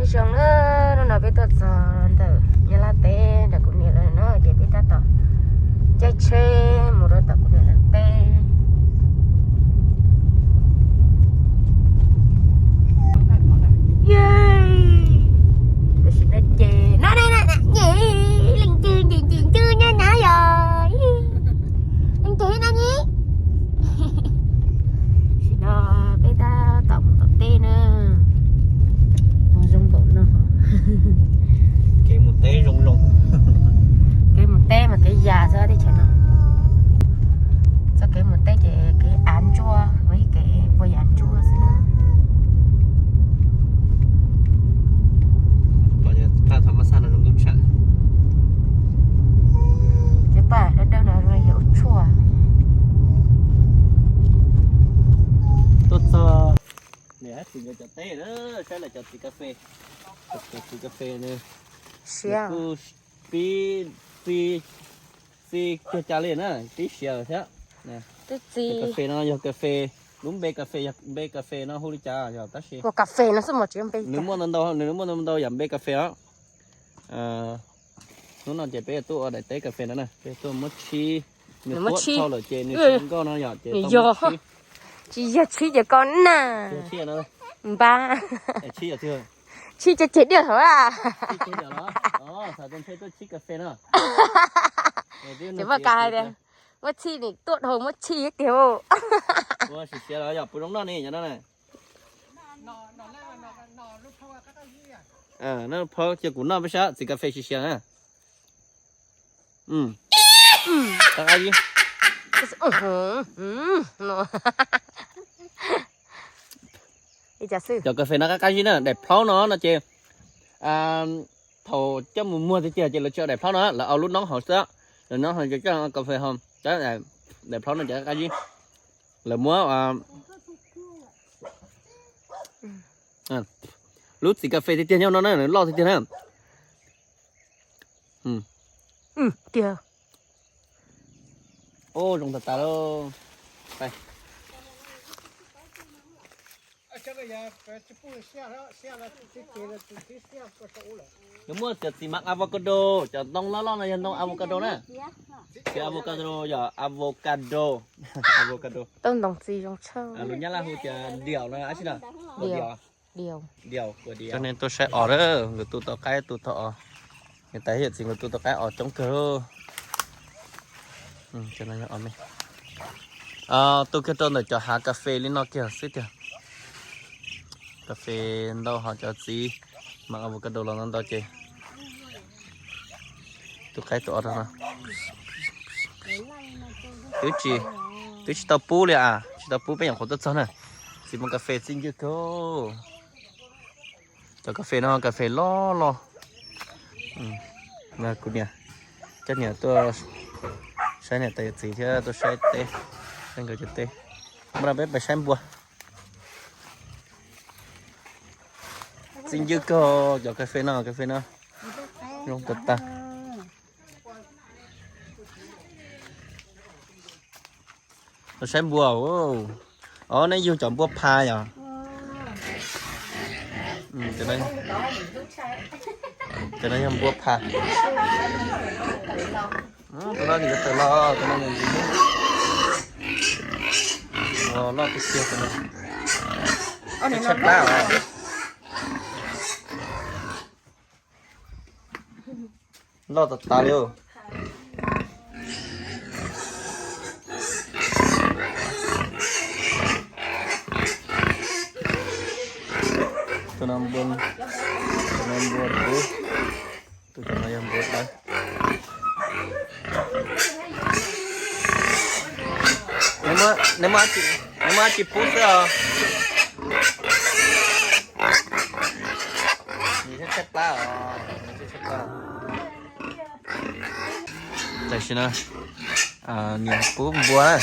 Zoo na, hnub no peb tuaj txog ntawm Nyab Laj teb nram kuv niam lawv no ces peb tab tom caij tsheb mus rau tom kuv niam lawv teb. Tam sim no ces no, leej twg ntxim ntxim ntxwg nyob na yog leej twg na nyi. Tam sim no peb tab tom mus tom teb na. Zoo npaum no. Kev mus teb zoo zoo. Kev mus teb mas kev yas xwb teb chaws no. Txoj kev mus teb ces kev av ntsuab, ua ib kev puas yas ntsuab xwb na. Phaj tham mab xaj no zoo nkauj tshaj. Cov paj dawb dawb no yog ua tshuaj. Tuaj txog niam hab txiv nkawd cov teb na, saib lawv cov txiv kas fes. Cov txiv kas fes nws siav, kuj pib txi, txi kiag cas li na, pib siav lawm thiab. Cov kas fes no yog kas fes, lub npe kas fes, yog npe kas fes no hu li cas yog tab sis ua kas fes no xwb mas tsis npe, nws muaj ntau ntau, nws muaj ntau ntau yam npe kas fes os. Hnub no ces peb tuaj ua daim teb kas fes no na, peb tuaj muab tshib, nws tuab tshau lawm ces nws tsis nkauj no yom, ces tsis yog tshib ces koj na. Npab, tshib ces ceg diaj hauv a. Ces muaj kas hais tias muab tshij nim tuaj dhau muab tshij tiag. Ua siav siav los yog puas zoo noj ne cov no na. Noj phau cia kuv noj peb sab txiv kas fes siav siav na. Cov kas fes no qab qab zib na, daim plhaub no no ces thaum coj mus muag tiag tiag ces lawv tsis ua daim plhaub no, lawv ua lub noob hauv xwb, lub noob hauv coj kas fes ho, daim plhaub no ces qab zib. Lawv muab lub txiv kas fes tiag tiag nyob no na, loj tiag tiag na. Zoo tas tas lauj. Nws muaj cov txiv mas avocado, cov ntoo loj loj no yog ntoo avocado na. Txiv avocado yog avocado. Avocado. Tau ntoo txiv zoo tshaj. Lus Nyab Laj hu tias diaum no, diaum. Cov neeg tuaj saib os, nkawd tu tau qaib tu tau os. Niam tais yawm txiv nkawd tu tau qaib os coob kawg. Tu kiag rau ntawm cov hav kas fes li no kiag xwb tiag. Kas fes ntau ho cov txiv mas avocado los ntau ntau ces tu qaib tu os rau no. Twb tsis, twb tsis tau pub li as, tsis tau pub peb nyuam qhuav tuaj txog na. Txiv mus kas fes txi ncw kawg. Cov kas fes no kas fes loj loj. Kuv niam, coj niam tuaj saib niam tais yawm txiv thiab tuaj saib teb, saib nkawd cov teb. Npaj no peb pais saib npua. Txi ncw kawg cov kas fes no, kas fes no zoo tas tas. Los saib npua. Os, nej yug cov npua pha yom? Cov no yog npua pha. Tus no nws yuav tawm los, tus no nws ntxim hlub. Loj tiag tiag tus no. Tshaib plab os. Loj tas tas li. Tus no npua, tus no npua dub, tus no yog npua dawb. Nws muaj, nws muaj dab tsi pub xwb os. Nws tshaib tshaib plab os, nws tshaib tshaib plab. Tam sim no niam pub npua na.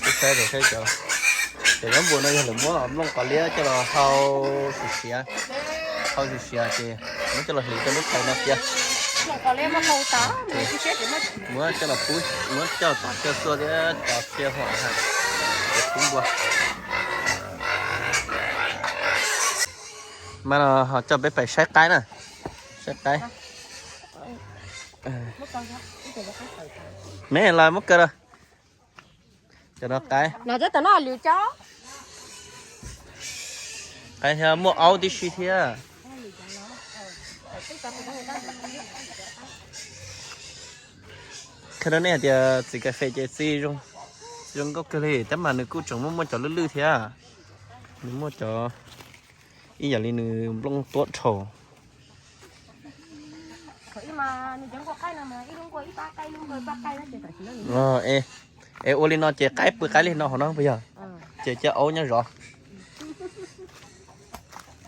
Peb saib, saib cov, cov npua no yog lawv muab mlooj qos liab coj los hau siav siav, hau siav siav ces muab coj los hliv rau lub qais no cia. Muab coj los pub, muab coj los tom sia xua thiab cov sia huam hais, cov pub npua. Mas no ho coj peb pais saib qaib na. Saib qaib. Me los muab kaw los. Cov no qaib. No cov tom no lwm cov. Qaib thiab muaj aub tib si thiab. Kha rau nej hais tias txiv kas fes ces txi zoo, txi zoo nkauj kawg li, tab mas nws kuj tseem muaj muaj cov lwj lwj thiab. Nws muaj cov ib yam li nws nplooj tuab dhau. Es ua li no ces qaib pw qaib li no ho no puas yog? Ces coj aub nyob zov.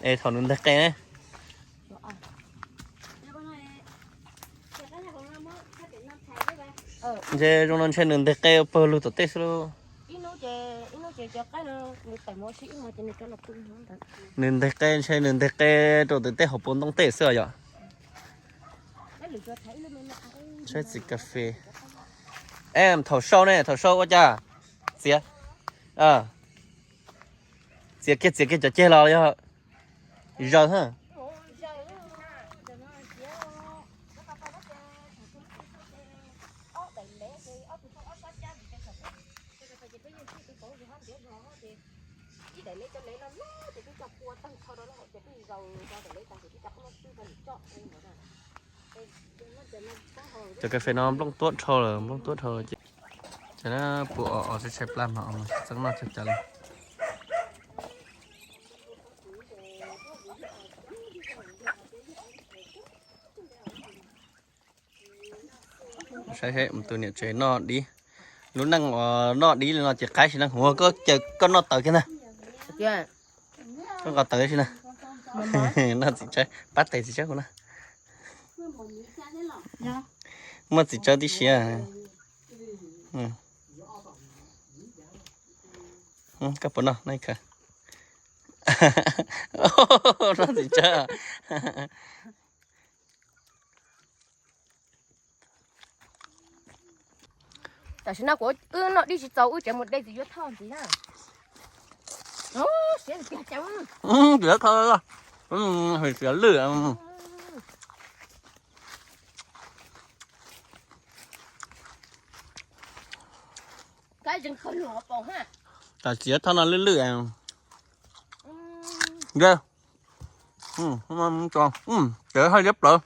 Es thaum nws nteg qe ne. Ntshe zoo no ntshe nws nteg qe pawg lug tom tej xwb lauj. Nws nteg qe ntshe nws nteg qe rau tom tej hauv paus ntoo tej xwb yom. Saib txiv kas fes. Em, thaum sau ne, thaum sau ua cas? Txiav, txiav kiag, txiav kiag cov ceg los yog zaws ha. Cov kas fes no nplooj tuab dhau lawm, nplooj tuab dhau lawm ces. Ces na puv os os tshai tshai plab mas os txeeb noj txog cas li. Saib seb tus niam tsev noj dib. Lub neej uas noj dib li no ces qaib tsis neej huv, koj caw koj noj tawv kiag ntag. Koj nqa tawv si na. Noj txiv tsawb, pab tes txiv tsawb kuv na. Muaj txiv tsawb tib si. Koj puas noj, noj ib khawv. Noj txiv tsawb. Tam sim no kuv wb noj dib tsis txaus, wb tseem mus de txiv yuav thoj ntxiv na. Siav tiag tiag. Txiv yuav thoj, siav lwj. Tam txiv yuav thoj no lwj lwj. Txiv yuav thoj liab plawv.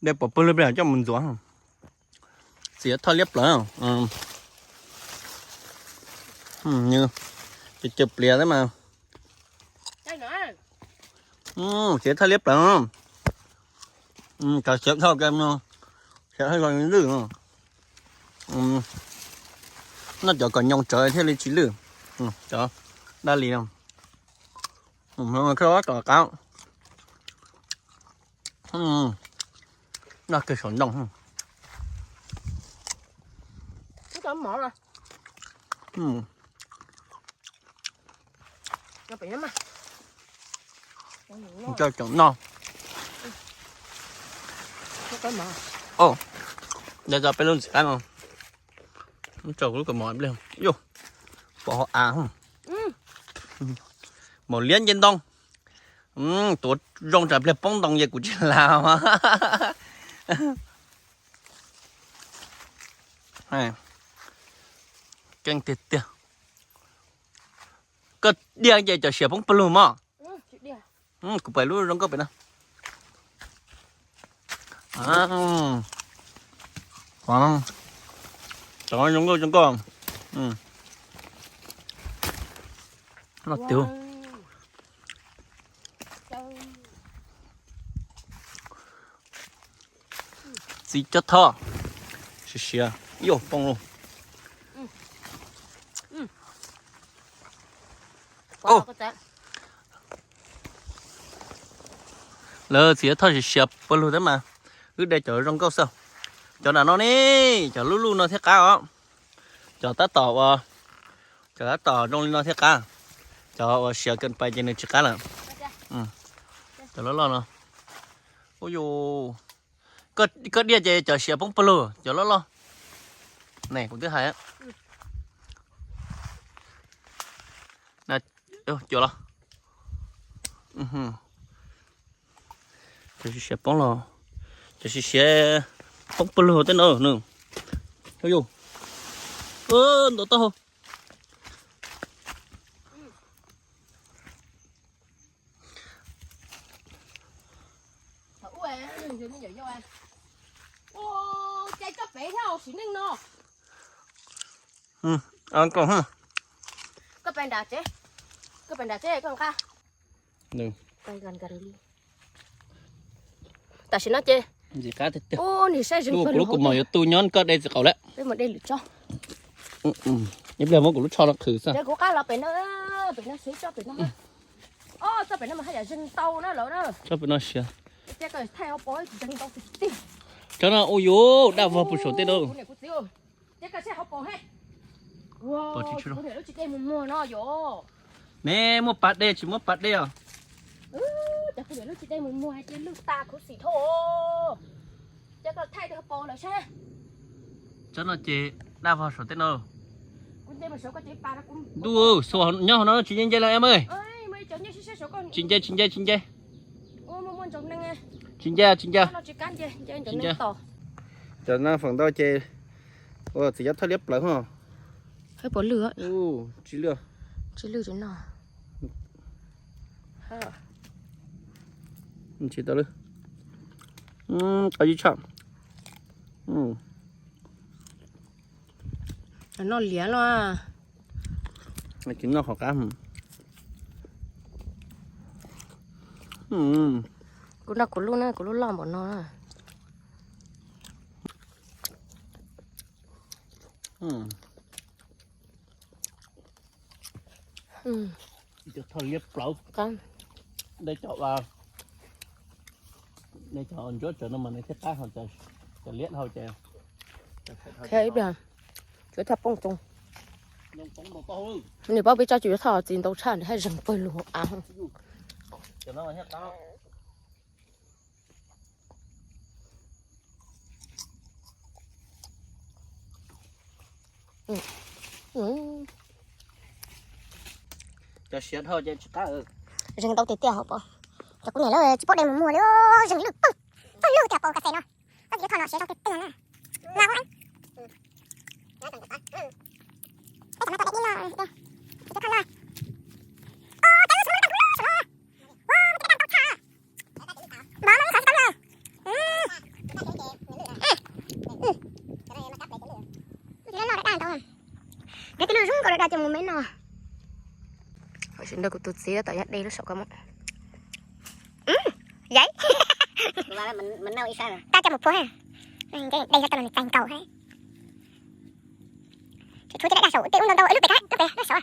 De pom pawg lug peb coj mus ntxuav. Txiv thoj liab plawv. Nws caws plias thiab mas. Txiv thoj liab plawv. Cov siav thoj, siav thoj zoo lwj. Noj cov kom nyoo tsawv thiaj li tsis lwj. Cov dab li no. Tom qab. Noj kiag saum ntoo. Coj tseem noj. Ntawd tso peb lub ntxim qab no. Tso kuv lub kaus mom ib pliag. Yus, pom hauv av. Maum liab nce ntoo. Tuav zoo tsam pliag poob ntoo ces kuv tsis lav. Keej tiag tiag. Koj diaj ces cov siav poob pawg lug mog. Kuv pais lub zoo nkauj pem no. Cov zoo nkauj zoo nkauj. Noj tiag. Txiv cob thoj siav siav, yus poob lawm. Lawv txiv thoj siav siav pawg lug thiab mas, wb de cov zoo nkauj xwb. Cov nram no ne, cov lub luj no thiaj qab os. Cov tab tom uas, cov tab tom zoo li no thiaj qab. Cov uas siav kawg pais ces nws tsis qab lawm. Cov loj loj no. Ub yus, koj diaj ces cov siav poob pawg lug, cov loj loj. Ne, kuv twb hais. Cuam los. Cov siav siav poob los, cov siav siav poob pawg lug tej no nws. Ntau taub hau. Tam sim no ces kuv lub kua muag yuav tu nyob koj de txiv qaub lawm. Ib pliag muab kuv lub tsho no qhwv xwb. Tso pem no siav. Tso no ua yus daj vog puas saum tej no. Pov tsis tshua. Ne muaj pas dej tsis muaj pas dej os. Tso no ces daj vog saum tej no. Ntuj, nyob hauv no tsis nce nce los em. Tsis nce tsis nce tsis nce. Tsis nce tsis nce. Tsis nce. Cov no feem ntau ces ua txiv yav thaj liab plaws ho. Tsis lwj. Tsis lwj no. Tsis tau lwj. Qab ib tshaj. Noj liav los. Tsis noj qhov qab. Kuv noj kuv lub na, kuv lub loj npaum no. Cov thoj liab plaws. Dej cov, dej cov ntsuab tsawv no mas nws thiaj qab, cov liab dhau ces. Ib pliag cuav thaj poob too. Nws paub peb tsob cuav thaj txiv ntau tshaj nws haj zeeg pawg lug hauv av. Cov siav dhau ces tsis qab. Zeeg ntau tiag tiag hauv paus. Cov kuv niam lawv tsis paub de mus muag li, zeeg lwj pawg, pawg lug tiag paus kas xes no. Koj tsis thoj no siav zoo tiag tiag na. Los. Nrhiav tej lwj zoo nkauj da ces mus me no. Sim nrog kuv tus txiv tom yog de lub saum ko mus. Yaiv. Tab coj mus puag. De tau los nws txais nkaus. Tshuav tej daj saum tej ub ntau ntau lub pem ko, lub pem lub saum.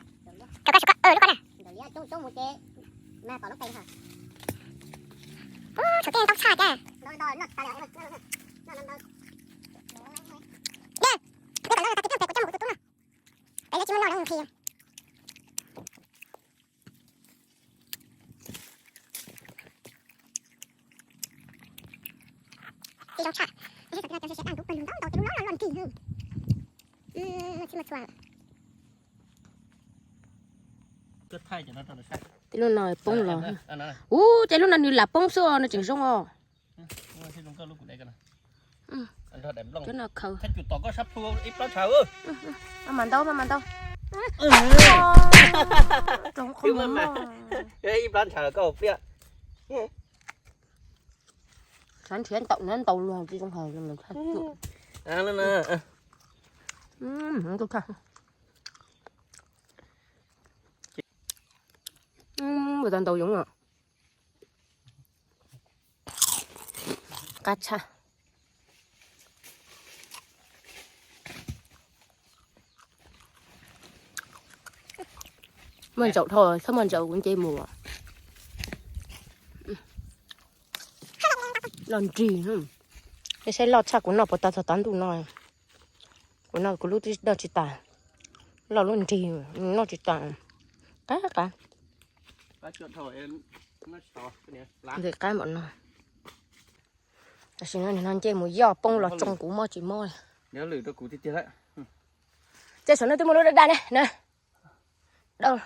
Cov ko saum ko lub ko na. Tshuav tej ntau tshaj cas. De, de kom lawv tag kis pheej pem kuv coj mus kuv tus tub no. Pem lawv tsis muaj loj lawv mus nqhis. Tsis zoo tshaj, tsis zoo tshaj, ntub pawg lug ntau ntau ces lub no loj loj nrig. Tsis muaj txhua. Tej lub no poob los. Ub, tej lub no nws lam poob xwb no tseem zoo os. Cov no khaws. Mas ntau, mas ntau. Ib plab ntshav koj pliaj. Xav nrhiav ntaum na ntau luag tsis zoo hais. Ua tau ntau yoov os. Qab tshaj. Muaj ntsaum dhau, txhob muaj ntsaum kuv nce mus. Loj nrig. Saib loj tshaj kuv noj puas tau txog tav ntuj no. Kuv noj kuv lub twb noj tsis tas. Loj lub nrig, noj tsis tas. Qab qab. Nqaij qab npaum no. Tam sim no nim no nce mus yoj poob los tsoo kuv mob tsis mob li. Nyob lwm rau kuv tiag tiag lawm. Ces saum no twb muaj lub daj daj ne na. Daj,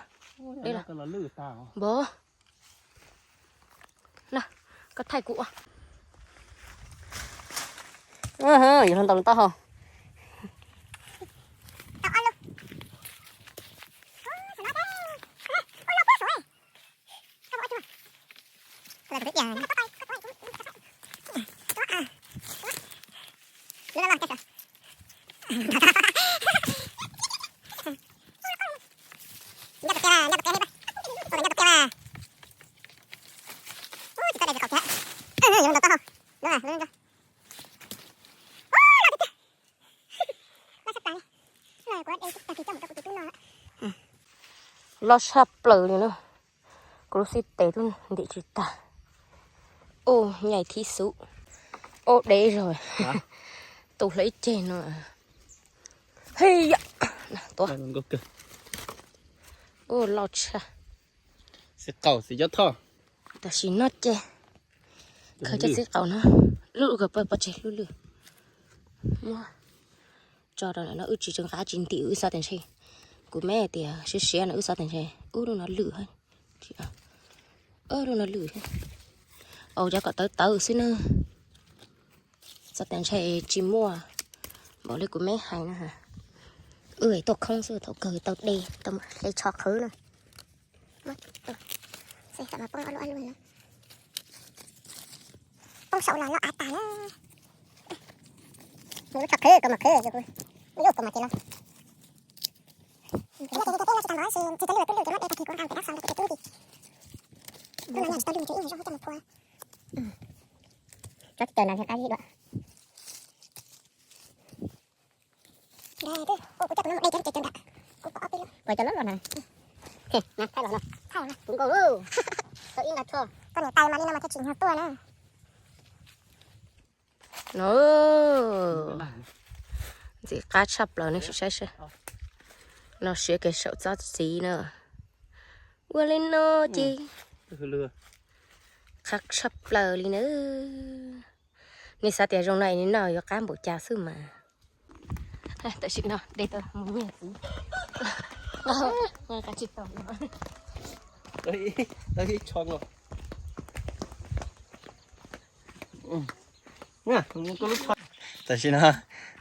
npov. No, koj thaij kuv ua. Yuav hluas ntaus taub hau. Loj tshaj plaws li na. Kuv lub xib tes twb ntim tsis tag. Ub, nyaij thib xub. Ub, deb zog. Tus hlawv ib ceg no. He yam. Tuav. Ub, loj tshaj. Xib qaum xib cob thoj. Tam sim no ces khaws cov xib qaum no, lub kawg pab pov tseg lub lwj. Muab tso rau no, wb tsis tseem nqa tsis ntim, wb xav tias ntshe, kuv me tias siab siab no, wb xav tias ntshe ub lub no lwj, lub no lwj thiab. Au, cov kom tawv tawv xwb na. Xav tias ntshe tsis muaj npaum li kuv me hais na. Wb tuaj khoob xwb, thaum kawg tau de tau hle tsho qhwv na. Poob saum los loj av tas na. Lub tsho qhwv kom mas qhwv, muaj ib ub kom mas ces los. Cov tsis taw no qab zib dua. Pais cov loj loj na. Thaij los no. Puv nkaus lawm. Tau ib nta tsho. Koj niam tais mas li no mas thiaj tsim nyog tuaj na. No, ntxim qab tshaj plaws nej sim saib seb. No siav kiag saum tsob txiv na. Ua li no ces qab tshaj plaws li na. Nej xav tias zoo no es nej noj yuav qab npaum cas xwb mas. Tam sim no de tau mus nyiag txiv. Qab tsis tau. Ib tsho nkaus. Tam sim no,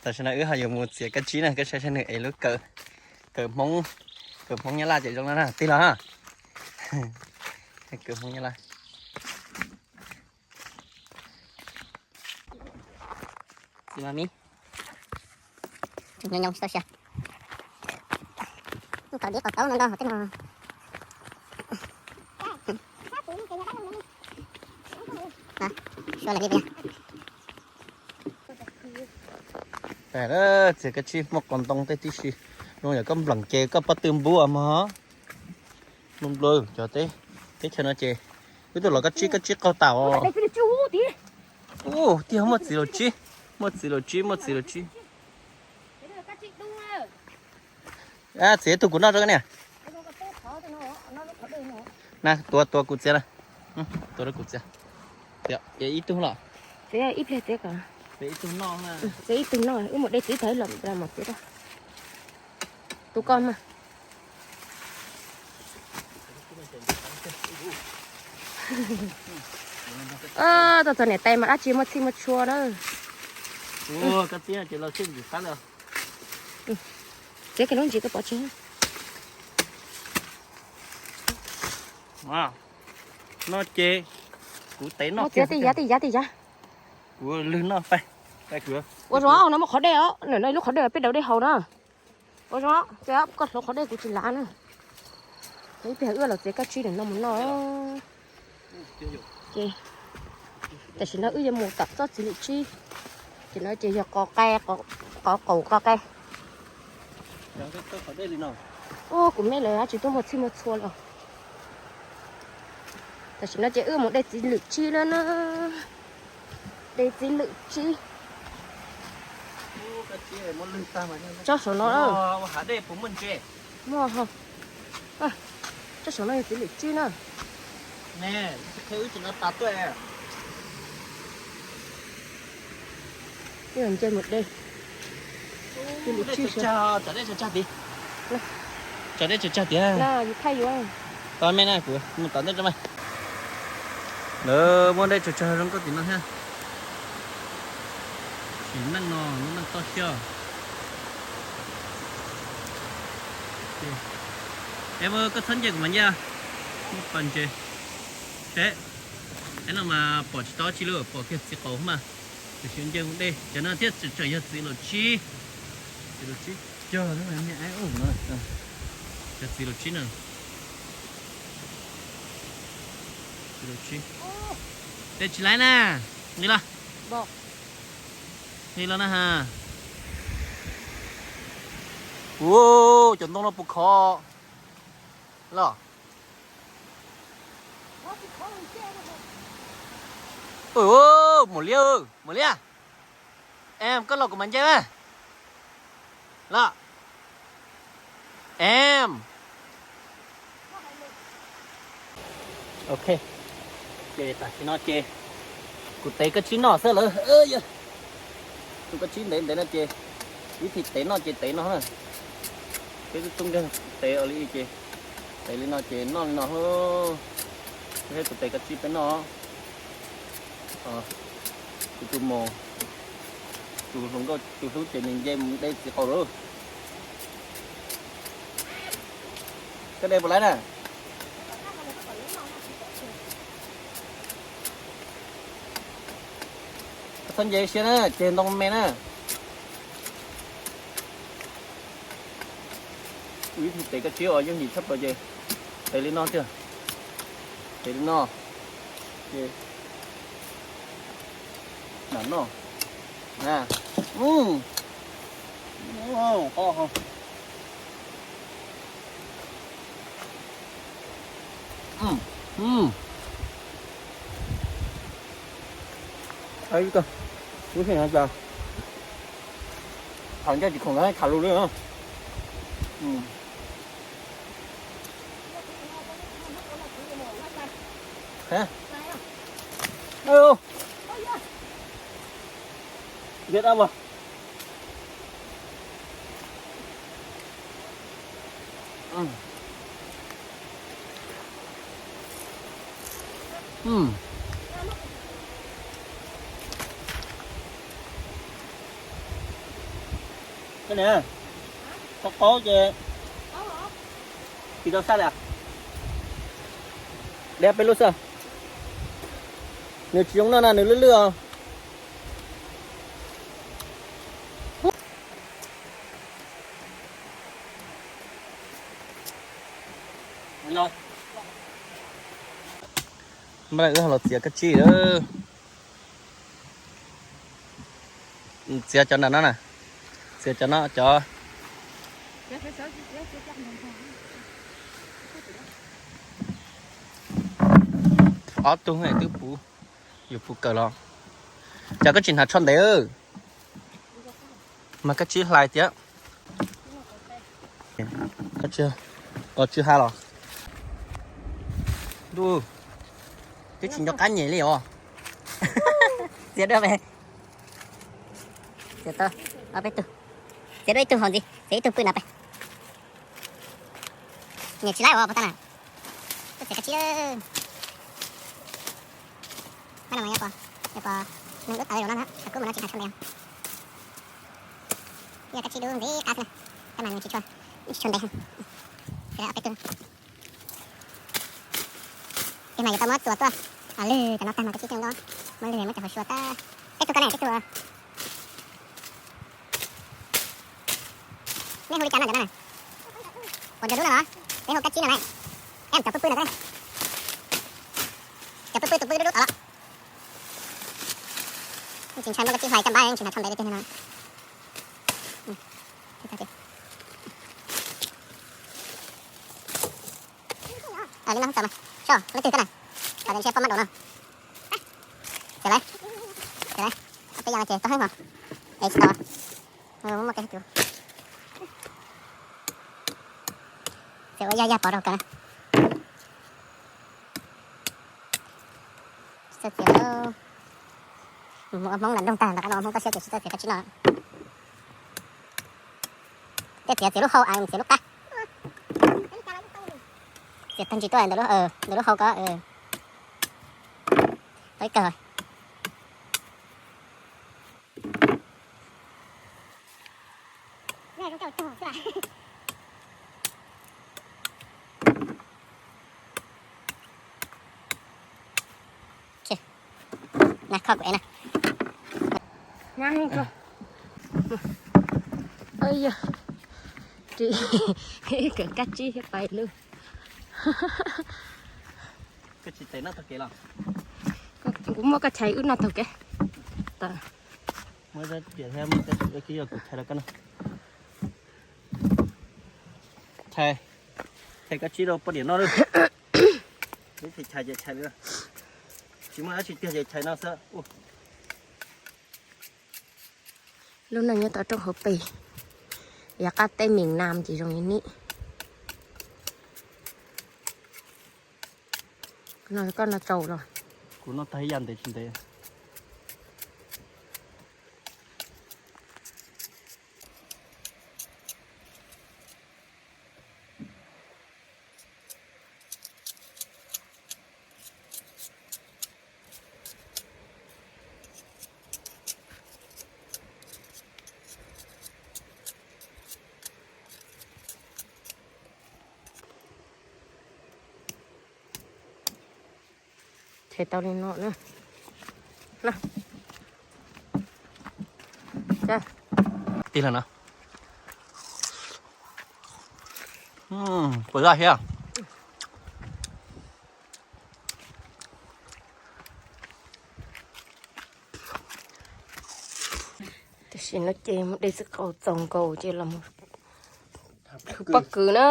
tam sim no wb ho yuav mus txiav kab tsib na, koj saib saib nws es lub kawm, kawm Hmoob, kawm Hmoob Nyab Laj ces zoo no na, tig los. Kawm Hmoob Nyab Laj. Nyob nyob tsis tau siav. Kaum diab kaum taub no ntau tej no. Suav lawm li tiag. Txiav kab tsib muaj qos ntoo tej tib si, zoo yam koj npleem ces koj pob tw npua mog. Npua npua cov teb chaws no ces wb tuaj los kab tsib kab tsib qaug tas os. Ub, tiag, muaj txiv laus tsib, muaj txiv laus tsib, muaj txiv laus tsib. Txiav ib tug kuv noj rau ne. Na, tuav tuav kuv txiav na. Tuav rau kuv txiav. Txiav ib tug los. Txiav ib pliag txiav kom. Txiav ib tug noj, wb mus de txiv tag los mam txiav rau. Tus koj mas. Tuaj txog niam tais mas dab tsi muaj txhij muaj tshua na. Txiav kiag lub ntsis tuaj pov tseg. No ces kuv tes noj. Txiav tej yav tej yav tej yav. Kuv lwg noj pais. Ua zoo, no muaj qhov dej os, no ib lub qhov dej peb daus dej haus na. Ua zoo, ces koj hloov qhov dej kuv tsis lav na. Ib pliag wb los txiav kab tsib no mus noj. Ces tam sim no wb yuav mus tom tsob txiv lwm tsib. Ces no ces yog qos qe, qos qaum qos qe. Ub, kuv me lawv dab tsi tuaj muaj txhij muaj txhua li. Tam sim no ces wb mus de txiv lwm tsib lawm na. De txiv lwm tsib. Tsob saum no. Muaj, tsob saum no yog txiv lwm tsib na. Wb nce mus de. Tsom dej tsaws tsag tiag. Tsom dej tsaws tsag tiag. Tos me na, kuv mus tom ntej rau mas. Lawv muab dej tsaws tsag zoo nkauj tim no thiab. Tsim neej no lub neej toj siab. Es koj txhob nce kuv mas nce. Pas ntses seb. Eb no mas pom tsis tau dab tsi li, pom kiag txiv qaub mas. Tiam sis nce mus dej cov no thiab tseem yog txiv laum tsib. Txiv laum tsib cog, cov txiv laum tsib na. Txiv laum tsib. Dej tsis laib na. Nqis los. Nqis los na ha. Ua, cov ntoo no puas khov los? Mus liab, mus liab. Em, koj los kuv mam nce mas. Los. Em. Ok. Ces tam sim no ces kuv tev kab tsib noj xwb lawm. Tus kab tsib ntev ntev no ces ib thim tev noj ces tev no na. Peb tub tub nkeeg tev ua li ces tev li no ces noj li no. Thiab kuv tev kab tsib peb noj. Kuv tus mos, tus hluas nkauj tus hlub ces nws nce mus de txiv qaub lawm. Koj de puas laib na? Txhob nce siab na, ceg ntoo me na. Ib thim tev kab tsib os, yooj yim tshaj plaws ces tev li no tiag. Tev li no ces mam noj. Ib koj, lub sij hawm no cas tham ncaj tsis khoom tham lus li. Ua, ua, Koj niam, koj qaub ces tsis tau saj li. De peb lub xwb. Nws tsis zoo noj na, nws lwj lwj os. Npaj wb ho los txiav kab tsib lawm. Txiav cov nram no na. Txiav cov no cov. Ob tug twb puv, yuav puv kawg los. Cas koj tsis hnav tsho ntev, mas kab tsib hlais tiag. Koj tsw ha los. Ntuj, twb tsis nco qab nyem li os. Txiav dua pe. Txiav tau ob peb tug. Txiav dua ib tug haus ntxiv, txiav ib tug pw na pe. Nyem tsis laib ua pov tag na. Koj txiav kab tsib. Pab no mas yog pom, yog pom neeg ub tawv los no na, tshav kub mas no tsis hnav tsho ntev. Yog kab tsib dub ntxiv qab xwb na, tab mas nws tsis tshua, tsis tshua ntev. Ob peb tug. Tej mas yuav tau muab txuas tuaj. Lwg cov no tag mas kab tsib coob nkauj, muab lwg muab cov hauv sua tag. Peb tug koj ne, peb tug. Nej hu li cas no cov no na? Ua ntawd dub no los? Peb hu kab tsib no na. Em, cov pw pw no. Cov pw pw tus pw dub dub tod los. Tsis ntshai muaj kab tsib hlais caj npab, tsis hnav tsho ntev tiag tiag no. Li no txawm mas. Soj, leej twg koj na? Kom ntshe poj mab daum no. Txiav lawm. Txiav lawm. Peb yam no ces tau heev hos. Es tsis tau. Muaj muaj tej tus. Txiav ua yaj yaj pov rau kawg na. Tsis txawj txiav. Mus ua Hmoob nram nroog tag nrho, Hmoob toj siab ces tsis txawj txiav kab tsib no. Tej txiav txiav lub hau, txiav lub qab. Txiav tag ntsis tuaj ntawm lub, ntawm lub hau ko. Tau ib kawg. Na, kho kuv ev na. Nyab heev kawg. Kawm kab tsib thiab pais lub. Kuv muab koj chais wb noj taug kev. Chais, chais kab tsib rau poj niam noj lawm. Tsis muaj dab tsi tiag ces chais no xwb. Lub neej nyob tau rooj hauv pes, yav qab teb miền Nam ces zoo li nim no. Koj noj tsau los? Kuv noj tag ib yam ntev tsis ntev. Chais tau li no na. Tig lawm no. Puas loj thiab? Tam sim no ces mus de xwb qau txaus nkaus ces los mus plhws pob kws na.